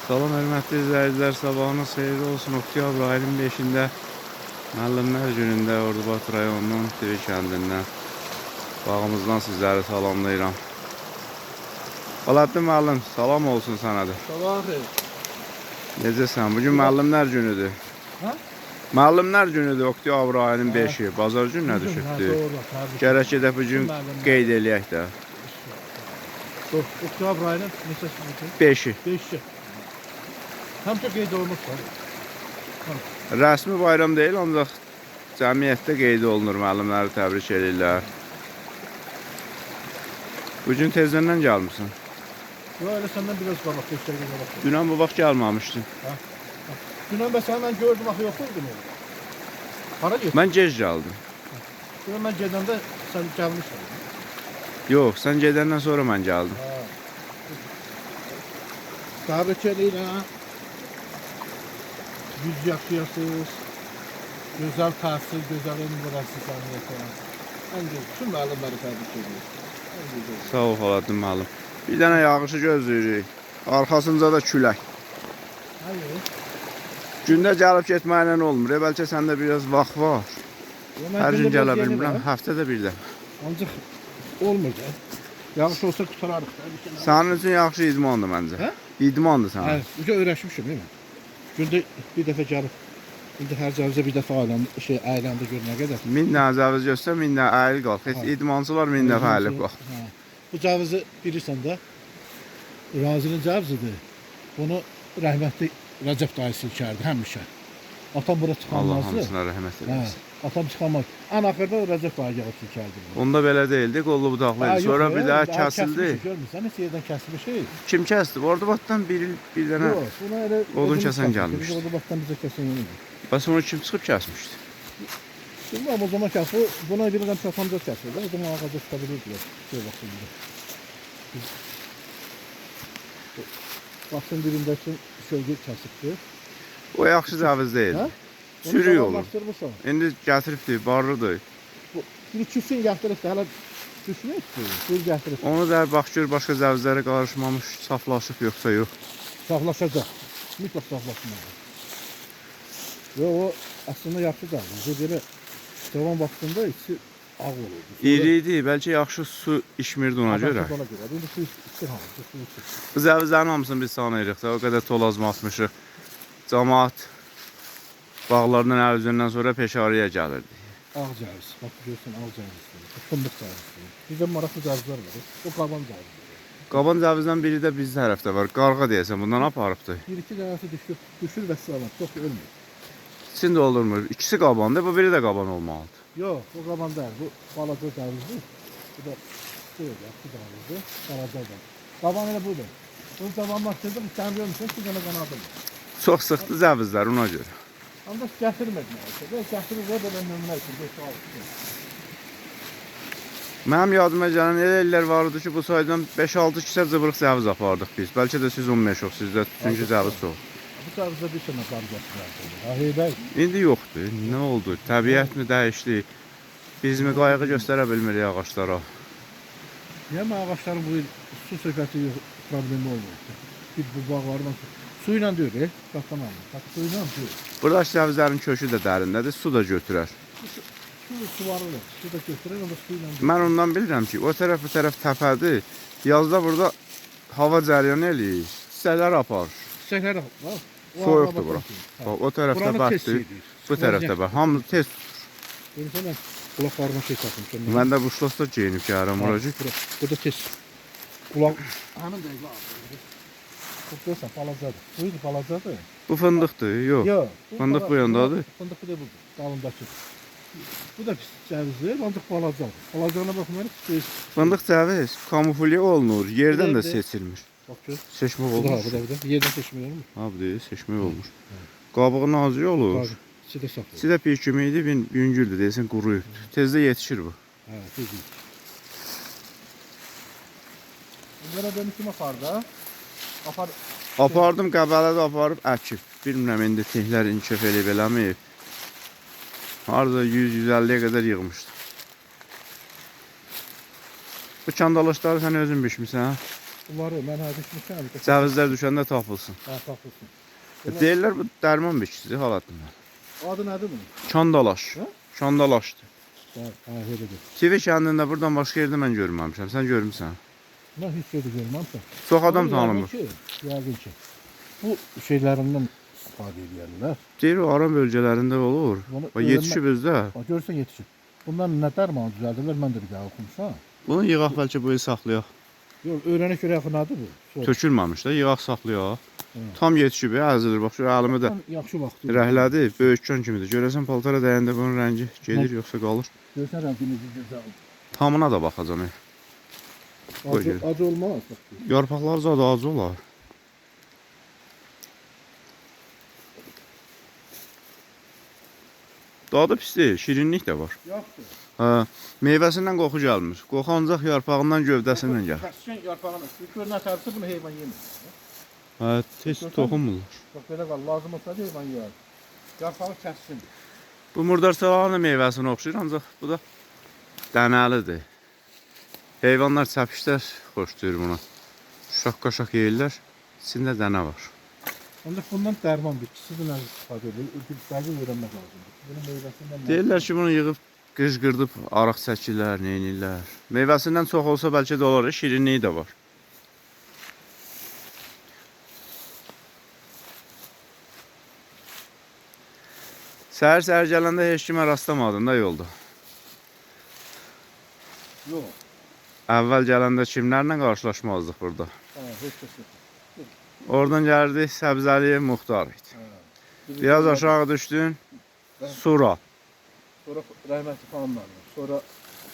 Salam hörmətli izləyicilər, sabahınız xeyirli olsun. Oktyabr ayının 5-də Müəllimlər Günündə Ordubad rayonunun Tivi kəndindən bağımızdan sizləri salamlayıram. Xalatlı müəllim, salam olsun sənə də. Sabah xeyir. Necəsən? Bugün Müəllimlər Günüdür. Hə? Müəllimlər Günüdür, oktyabr ayının 5-i. Bazar gününə Hə, düşübdür. doğru, təbrik. Gərək gedək bu gün Müəllimlər. qeyd eləyək də. Doğru, oktyabr ayının neçəsi bugün? 5-i. 5-i. Həmişə qeyd olunur tabii. Rəsmi bayram deyil, ancaq cəmiyyətdə qeyd olunur, müəllimləri təbrik eləyirlər. Bu gün tezdən gəlmisən. Yo, elə səndən biraz qabaq, 5 dəqiqə qabaq. Dünən bu vaxt gəlməmişdin. Dünən bəs səni mən gördüm, axı yox oldun orada. Hara getdin? Mən gec gəldim. Dünən mən gedəndə sən gəlmişdin. Yox, sən gedəndən sonra mən gəldim. Hə. Təbrik eləyirəm. 100 yaşayasınız. Gözəl təhsil, gözəl elm verəsiniz cəmiyyətə. Ən gözəl, bütün müəllimləri təbrik edirəm. Ən gözəl. Sağ ol Xalatlı müəllim. Bir dənə yağışı gözləyirik. Arxasınca da külək. Hayır. Gündə gəlib getməklə olmur. Bəlkə səndə biraz vaxt var. Yo, mən Hər gün gündə gələ biraz yeni bilmirəm. var. Həftədə bir dəfə. Ancaq olmur da. Yağış olsa qurtararıq da. Bir dənə- Sənin üçün yaxşı idmandır məncə. Hə? İdmandır Hə, sənin. uca öyrəşmişim, değil mi? Gündə bir dəfə gəlib, indi hər cəvizə bir dəfə aylandı, şey, əyləndi gör nə qədər. 1000 dənə cəviz göstər, 1000 dənə əyil qalx. Heç Hə. idmançılar 1000 dəfə əyilib qalx. Hə. Bu cəvizi bilirsən də, Razinin cəvizidir. Bunu rəhmətli Rəcəb dayı silkərdi həmişə. Atam bura Allah çıxanmazdı. hamısına rəhmət Hə, eləsin. atam çıxanmaz. Ən axırda Rəcəb dayı gəlib silkərdi bunu. Onda belə deyildi, qollu budaqlı Hə, idi. yox, Sonra bir daha daha kəsildi. kəsmişik, Görmürsən, heç yerdən kəsilmişik. Kim kəsdi? Ordubaddan bir bir dənə. Yox, buna elə Odun özümüz kəsən kəsdik. gəlmişdi. Biz Ordubaddan bizə kəsən yox idi. Bəs onu kim çıxıb kəsmişdi? Bilmirəm, o zaman kəs, bu, buna bir adam çapanca kəsirdi. O zaman ağaca çıxa bilirdilər. Şey vaxtında. Baxın birindəki şölgü kəsibdi. O yaxşı cəviz deyil. Hə? Çürük olur. Savalaşdırmısan. İndi gətiribdi, barlıdır. Bu, bir ikisini gətiribdi, hələ düşməyibdi. Bir gətirib. Onu da bax gör başqa cəvizlərə qarışmamış, saflaşıb yoxsa yox. Saflaşacaq. Mütləq saflaşmalıdır. Yo, o əslində yaxşı da. Belə cavan vaxtında içi ağ olurdu. Sonra- İri idi, bəlkə yaxşı su içmirdi ona görə. Ona görə. İndi su içir hamısı, su içir. Bu cəvizlərin hamısını biz tanıyırıq da, o qədər tolazma atmışıq. Camaat bağlarından əl üzərindən sonra peşarıya gəlirdi. Ağ cəviz. Bax görürsən ağ cəvizdir. Bu fındıq cəvizdir. Bizdə maraqlı cəvizlər var. O qaban cəvizdir. Qaban cəvizdən biri də biz tərəfdə var. Qarğa deyəsən bundan aparıbdı. Bir iki dənəsi düşür, düşür və salamat. Çox ölmür. İçində olurmur. İkisi qabandır, bu biri də qaban olmalıdır. Yox, o qaban deyil. Bu balaca cəvizdir. Bu da deyil, yaxşı cəvizdir. Balaca da. Qaban elə budur. Bunu cavanlaşdırdım, sən görmüsən, iki dənə qanadı var. Çox sıxdı cəvizlər ona görə. Ancaq gətirmədim. Belə gətirir və belə nümunə üçün, beş altı üçün. Mənim yadıma gələn elə illər var idi ki, bu saydan 5-6 kisə cıbrıq cəviz apardıq biz. Bəlkə də siz 15 yox, sizdə çünki cəviz çox. Bu cəvizdə bir sənə qar gətirərdi. Ha, heybəy. İndi yoxdur. Nə oldu? Təbiət mi dəyişdi? Biz mi qayğı göstərə bilmirik ağaclara? Niyə mən ağacların bu il su söhbəti yox, problemi olmur. Bir bu bağlarla su ilə deyil, qatdan almır. Bax, su ilə deyil. Burada cəvizlərin kökü də dərindədir, su da götürər. Su suvarılır, su da götürür, amma su ilə deyil. Mən ondan bilirəm ki, o tərəf bu tərəf təpədir. Yazda burada hava cərəyan eləyir, çiçəklər aparır. Çiçəklər bax. o Soyuqdur ağaca bura. baxın. Hə. Bax, o tərəfdə Buranı tez bərkdir, yeyir. bu tərəfdə bərk. Hamı tez tutur. Görürsən mən qulaqlarıma şey taxmışam. Mən də buşlosda geyinib gəlirəm bura ki. Bura, burada tez. Qulaq həmin dəqiqə ağrıyır. Bu görürsən balacadır. Bu il balacadır. Bu fındıqdır, yox. Yox. Fındıq bu yandadır. Fındıq bu da budur. Dalındakı. Bu da pis cəvizdir, ancaq balacadır. Balacağına baxmayaraq pis. Fındıq cəviz kamuflye olunur, yerdən də Bu da- seçilmir. Bax gör. Seçmək Bu da, olmur. bu da, bu da. Yerdən seçmək olmur. Ha, bu deyil, seçmək olmur. Qabığı nazik olur. Bax, İçi də saf olur. İçi də bir kimi idi, yüngüldür, deyəsən quruyub. Tez də yetişir bu. Hə, tez yetişir. Bunlara dönüşüm apar da. Apar. Apardım, Qəbələdə aparıb əkib. Bilmirəm indi tihlər inkişaf eləyib eləməyib. Harda 100-150-yə qədər yığmışdım. Bu kandalaşları sən özün biçmisən, hə? Bunları mən hə düşmüşəm. Cəvizlər düşəndə tapılsın. Hə, tapılsın. Deyirlər bu dərman bitkisi halatında. Adı nədir bunun? Çandalaş. Hə? Çandalaşdır. Hə, hə, elədir. Tivi kəndində buradan başqa yerdə mən görməmişəm. Sən görmüsən? Mən heç yerdə görməmişəm. Çox adam tanımır. Yəqin ki, yəqin ki. Bu şeylərindən istifadə eləyərlər. Deyir o aran bölgələrində olur. Bunu Və yetişib özdə. Bax, görürsən yetişib. Bundan nə dərman düzəldirlər, mən də bir daha oxumuşam. Bunu yığaq bəlkə bu il saxlayaq. Yox, öyrənək görək axı nədir bu? Sor. Tökülməmiş də yığaq saxlayaq. Hı. Tam yetişib, əzilir. Bax şu əlimi də Tam yaxşı vaxtı. rəhlədi. Böyükkan kimidir. Görəsən paltara dəyəndə bunun rəngi gedir yoxsa qalır? Görürsən rəngi necə gözəldir. Tamına da baxacam. Qoy Acı, görüm. acı olmaz. Bax. Yarpaqlar zadı acı olar. Dadı pis deyil, şirinlik də var. Yaxşı. Hə, meyvəsindən qoxu gəlmir. Qoxu ancaq yarpağından, gövdəsindən gəlir. Kəskin yarpağını. Gör nə tərsi bunu heyvan yemir. Hə, tez toxunmurlar. Bax belə qal, lazım olsa heyvan yeyər. Yarpağı kəssin. Bu murdarsalanın meyvəsinə oxşayır, ancaq bu da dənəlidir. Heyvanlar, çəpişlər xoşlayır bunu. Şaqqaşaq yeyirlər. İçində dənə var. Ancaq bundan dərman bitkisi də istifadə edilir. Bir dəqiq öyrənmək lazımdır. Bunun meyvəsindən nə- Deyirlər ki, bunu yığıb qıcqırdıb araq çəkirlər, neynirlər. Meyvəsindən çox olsa bəlkə də olar, şirinliyi də var. Səhər-səhər gələndə heç kimə rastlamadın da yolda. Yox. Əvvəl gələndə kimlərlə qarşılaşmazdıq burada. Hə, heç kəs yox. Oradan gəldik, Səbzəli Muxtar idi. Hə. Biraz aşağı düşdün, Sura, Sonra rəhmətli xanım müəllim. Sonra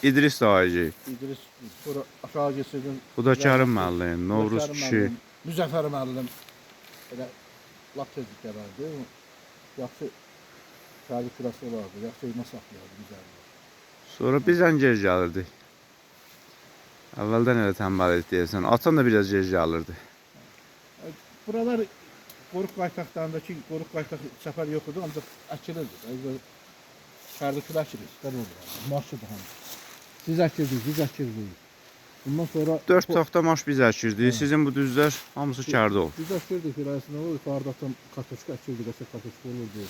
İdris dayıcı, İdris, sonra aşağı keçirdin. bu da Kərim müəllim, Novruz Kərim kişi. müəllim, Müzəffər müəllim. Elə lap tez gələrdi. Yaxşı şəhərli kürəsi olardı. Yaxşı heyvan saxlayardı Müzəffər. Sonra biz ən gec gəlirdik. Əvvəldən elə tənbəl idi deyəsən. Atan da biraz gec gəlirdi. Buralar qoruq qaytaqlarındakı qoruq qaytaq səfər yox idi, ancaq əkilirdi. Şəhərli kürə əkilir, istər olur. Marşıdır hamı. Siz əkirdiniz, biz əkirdik. Bundan sonra 4 taxta maş biz əkirdik. Sizin bu düzlər hamısı kərdə olur. Biz əkirdik, vilayəsində olur, yuxarıda tam kartoşka əkirdik, qəşəng kartoşka olurdu.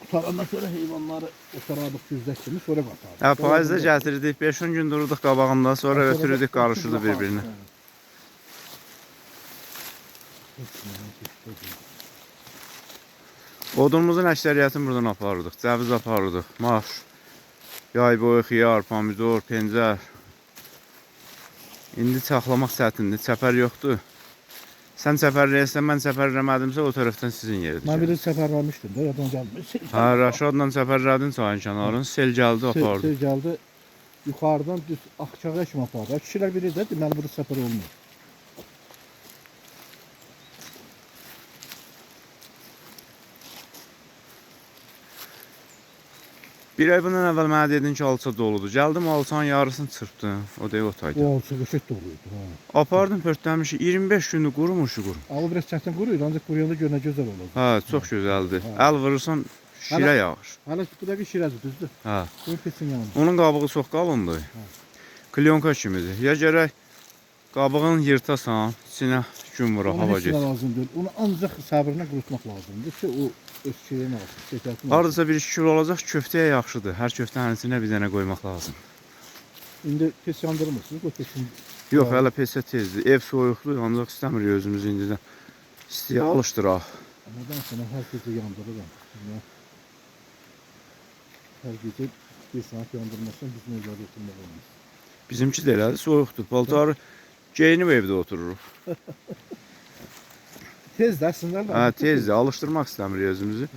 Qutarandan sonra heyvanları otarardıq güzdə kimi, sonra qatardıq. Hə, payızda gətirdik, 5-10 gün dururduq qabağında, sonra ötürürdük, qarışırdı bir-birinə. Odunumuzun əksəriyyətini buradan aparırdıq. Cəviz aparırdıq, maş, yay boyu xiyar, pomidor, pencər. İndi çaxlamaq çətindir, çəpər yoxdur. Sən çəpərləyəsən, mən çəpərləmədimsə o tərəfdən sizin yeridir. Mən bir səfərləmişdim də, yadıma gəlmir. Hə, Rəşadla çəpərlədin çayın kənarını, sel gəldi, apardı. Sel gəldi, yuxarıdan düz Axçağa kimi apardı. Kişilər bilir də, deməli burada səfər olmur. Bir ay bundan əvvəl mənə dedin ki, alça doludur. Gəldim, alçanın yarısını çırpdım. O deyə otaydı. O alça qəşəng doluydu. Hə. Apardım, pörtləmişik. 25 gündür qurumuşu qurum. Amma biraz çətin quruyur, ancaq quruyanda gör nə gözəl olur. Hə, çox gözəldir. Əl vurursan şirə yağır. Hələ bu dəqiqə şirədir, düzdür? Hə. Qoy peçin yanında. Onun qabığı çox qalındır. Klyonka kimidir. Ya gərək qabığını yırtasan, içinə gün vura, Ona hava heç nə getsin. lazım deyil. Onu ancaq səbrinə qurutmaq lazımdır ki, o öz şeyini alsın, şəkərini alsın. Hardasa 1-2 kilo olacaq, köftəyə yaxşıdır. Hər köftənin içinə bir dənə qoymaq lazım. İndi pes yandırmırsınız, qoy peçin. Yox, Hə. hələ pesə tezdir. Ev soyuqdur, ancaq istəmirik özümüzü indidən. İstiyə alışdıraq. Nədən sonra hər gecə yandırıram. Mən hər gecə bir saat yandırmasam bizim evlərdə oturmaq olmaz. Bizimki də elədir, soyuqdur. Paltarı geyinib evdə otururuq. Tez də əslində. Hə, tezdir, alışdırmaq istəmirik özümüzü.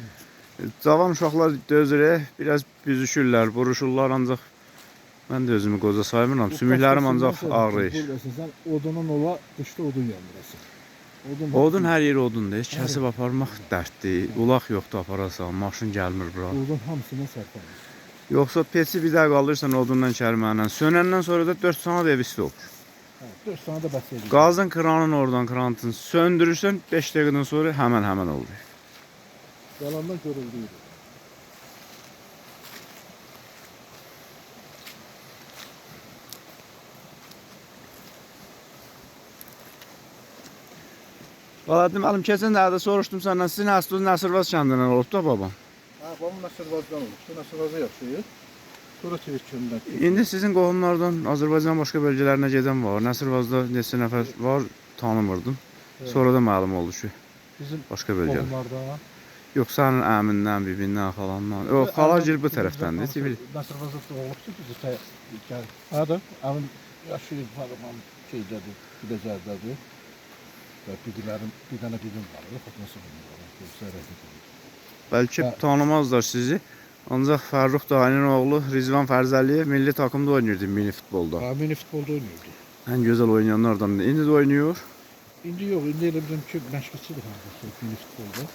Cavan uşaqlar dözür, biraz büzüşürlər, buruşurlar ancaq mən də özümü qoca saymıram. Sümüklərim ancaq ağrıyır. Buradasın sən odunun ola, qışda odun yandırasan. Odun, Odun hər yer odundur. Heç kəsib aparmaq dərddir. Ulaq yoxdur aparasan, maşın gəlmir bura. Odun hamısına sərf olunur. Yoxsa peçi bir dəqiqə alırsan odundan kərmənlə. Sönəndən sonra da 4 saat ev isti olur. Hə, 4 saat da bəs edir. Qazın kranın oradan krantını söndürürsən 5 dəqiqədən sonra həmən-həmən olur. Yalandan görüldüyü. Valla müəllim, keçən dəfə də soruşdum səndən, sizin əsliniz Nəsirvaz kəndindən olub da baba. Ha, babam Nəsirvazdan olub. Nəsirvazda yaşayır. Sonra Tivitkəndən. İndi sizin qohumlardan Azərbaycan başqa bölgələrinə gedən var. Nəsirvazda neçə nəfər var, tanımırdım. Evet. Sonra da məlum oldu ki, Bizim başqa bölgədə. qohumlardan. Yox, sənin əmindən, bibindən, xalandan. Yox, xalagil bu tərəfdəndir. Tivit. Nəsirvazda doğulubdu bizi gəl. Ha da, əmim yaşayır, varım şeydədir, Güləcərdədir. Və bibilərim, bir dənə bibim var, Fatma bibim var. Göstər rəhmət eləyir. Bəlkə Hə. tanımazlar sizi. Ancaq Fərrux dayının oğlu Rizvan Fərzəliyev milli takımda oynayırdı mini futbolda. Ha, mini futbolda oynayırdı. Ən gözəl oynayanlardan biri. İndi də oynayır. İndi yox, indi elə bilirəm ki, məşqçidir hardasa mini futbolda.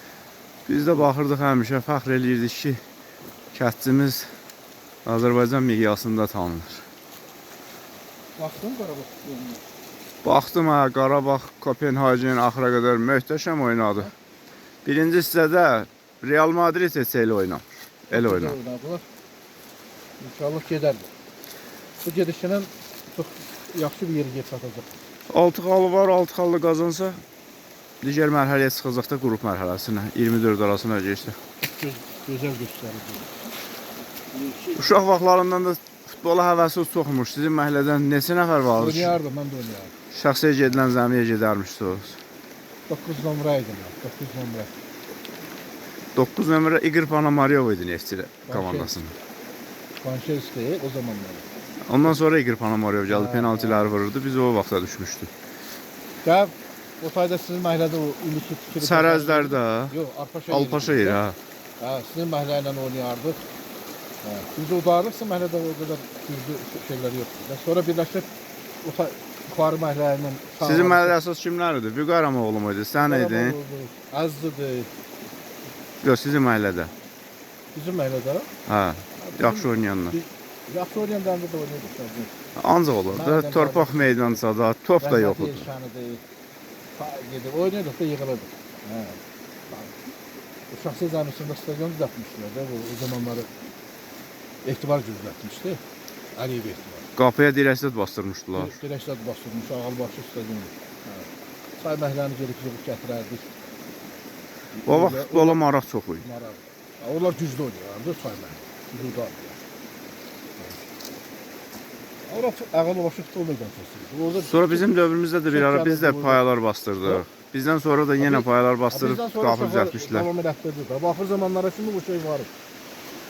Biz də baxırdıq həmişə, fəxr eləyirdik ki, kəndimiz Azərbaycan miqyasında tanınır. Baxdın Qarabağ futboluna. Baxdım hə, Qarabağ Kopenhagen axıra qədər möhtəşəm oynadı. Birinci hissədə Real Madrid heç elə oynamır. Elə oynadı. Oynadılar. İnşallah gedər bu. Bu gedişlə çox yaxşı bir yerə çatacaq. 6 xalı var, 6 xallı qazansa digər mərhələyə çıxacaq da qrup mərhələsinə, 24 arasına keçdi. Çox gözəl göstərir. Uşaq vaxtlarından da futbola həvəsi çoxmuş. Sizin məhəllədən neçə nəfər vardı ki, Oynayardım, mən də oynayardım. şəxsiyə gedilən zəmiyə gedərmişdiniz? 9 nömrə idim mən, 9 nömrə. 9 nömrə Igor Ponomaryov idi Neftçi komandasında. Panşevski o zamanlar. Ondan sonra Igor Ponomaryov gəldi, Hə, penaltiləri vururdu. Biz o vaxta düşmüşdük. Gəl, o tayda sizin məhəllədə o indiki tikili... Sərəzlərdə, Yox, Arpaşa yeri. Alpaşa yeri hə. Hə, sizin məhəllə ilə oynayardıq. Hə, biz udarıq, sizin məhəllədə o qədər güclü şeylər yoxdur. Və sonra birləşib o yuxarı məhəllə ilə... Sizin məhəllədə əsas kimlər idi? Vüqar oğlu muydu? Sən idin? Əzzidir. Yox, sizin məhəllədə. Bizim məhəllədə. Hə, yaxşı oynayanlar. Yaxşı oynayanlarla da oynayırdıq. Ancaq olur da, torpaq meydançada, top da yox idi. Elşanıdır. Gedib oynayırdıq da yığılırdıq. Hə. O şəxsi zəmisində stadion düzəltmişdilər də bu o zamanları etibar güclətmişdi. Əliyev etibar. Qapıya dirəkzad bastırmışdılar. Dirəklər basılmış, Ağalbaşı stadionu. Hə. Çay məhələni gedib yığıb gətirərdik. O vaxt futbola maraq çox idi. Maraq. Ha, onlar güclü oynayardı çay məhəllə. Güclü udardılar. Ora Ağalbaşı futbol meydançası idi. Orada Sonra bizim dövrümüzdə də bir ara biz də payalar bastırdıq. Bizdən sonra da yenə payalar bastırıb Bizdən sonra qapı uşaqlar düzəltmişdilər. Davam elətdirdi də. Bu axır zamanlara kimi bu şey var.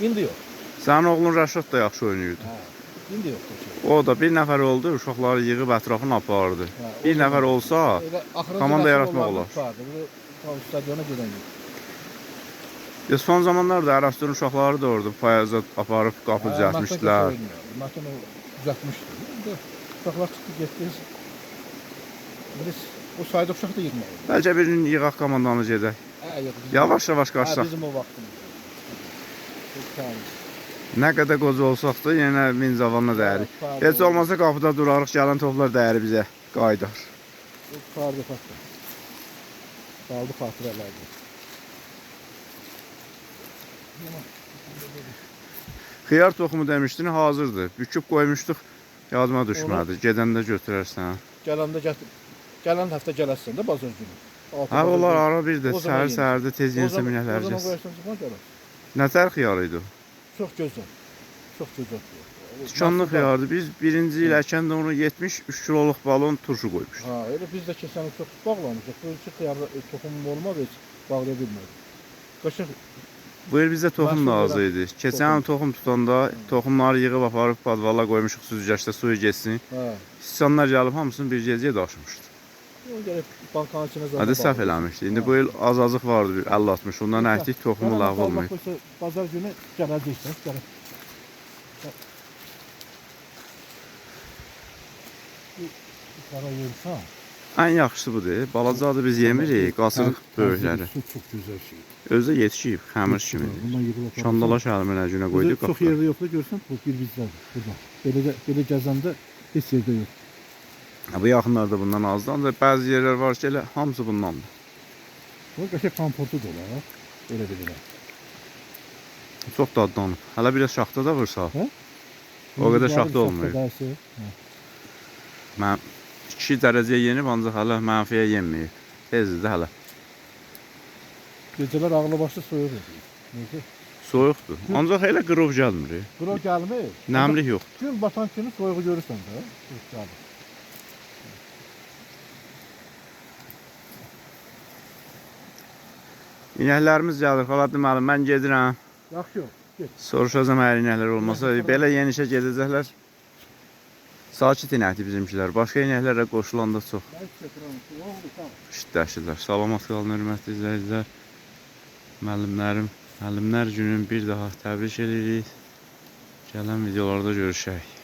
İndi yox. Sənin oğlun Rəşad da yaxşı oynayırdı. Hə. İndi yoxdur şey. O da bir nəfər oldu, uşaqları yığıb ətrafına apardı. Hə, o Bir zaman- nəfər olsa, Elə axırıncı komanda nəsil yaratmaq onların olar. qurtardı. Bu stadiona gedən yox. Ya son zamanlarda Ərəbistan uşaqları da orada payazat aparıb qapı Hə, düzəltmişdilər. Mətn o düzəltmişdi. İndi uşaqlar çıxdı getdi. İndi o sayda uşaq da yığmalı. Bəlkə bir gün yığaq komandanı gedək. Hə, yox. Yavaş-yavaş Hə, qaçsaq. bizim o vaxtımız. Çox təmiz. Nə qədər qoca olsaq da yenə min zamanla dəyərik. Qurtardı Heç o. olmasa qapıda durarıq, gələn toplar dəyəri bizə qayıdar. O qurtardı xatır. Qaldı xatirələrdə. Xiyar toxumu demişdin, hazırdır. Büküb qoymuşduq, yadıma düşmədi. Gedəndə götürərsən. Gələndə gətir. Gələn həftə gələsən də bazar günü. Altı Hə, bazar onlar günü. ara bir də O zaman səhər yenə. səhərdə tez O yensə zaman, o minəklər zaman gəz. qoyarsan zaman gələr. Nə tər xiyarı idi o? Çox gözəl. Çox gözəl. Tikanlı xiyardı. Biz birinci il əkəndə onu 73 kiloluq balon turşu qoymuşduq. Ha, elə biz də keçən il çox bağlamışıq. Bu iki xiyar toxum olmadı heç bağlaya bilmədik. Qəşəng Bu il bizdə toxum da az Məhsul idi. Keçən il toxum tutanda toxumları yığıb aparıb padvala qoymuşuq süzgəcdə suyu getsin. Hə. Siçanlar gəlib hamısını bir gecəyə daşımışdı. O gəlib bankanın içinə zaten. Hadi səhv eləmişdi. İndi bu il az-azıq vardı bir 50-60. Ondan əkdik, toxumu lağv olmayıb. Bazar günü gələcəksən, gələk. Bu qara yemsan. Ən yaxşısı budur. Balacadır biz yemirik, qaçırıq böyükləri. Su çox gözəl şeydir. Özü də yetişib, xəmir kimidir. Bundan yığılıb aparırsan. Şandala şərminə günə qoyduq. Çox yerdə yoxdur, görsən, bu bir bizdədir burada. Belə də belə gəzəndə heç yerdə yox. Ha, bu yaxınlarda bundan azdır, ancaq bəzi yerlər var ki, elə hamısı bundandır. Bu qəşəng kompotu da olar. Elə bilirəm. Çox dadlanıb. Hələ biraz şaxta da vursa. Hə? O qədər şaxta olmuyor. Hə. Mən 2 dərəcəyə yenib, ancaq hələ mənfiyə yenməyib. Tezdir də hələ. Gecələr ağlı başlı soyuq idi. Necə? Soyuqdur. Ancaq elə qırov gəlmir. Qırov gəlmir. Nəmlik yoxdur. Gün batan kimi soyuğu görürsən də. Soyuq gəlir. İnəklərimiz gəlir. Xalatlı müəllim, mən gedirəm. Yaxşı yox. Get. Soruşacağam əgər inəklər olmasa. Belə yenişə gedəcəklər. Sakit inəkdir bizimkilər. Başqa inəklərlə qoşulanda çox Mən heç gətirəm. Soyuqdur, tamam. şiddətlidirlər. Salamat qalın, hörmətli izləyicilər. Müəllimlərim, müəllimlər gününü bir daha təbrik edirik. Gələn videolarda görüşək.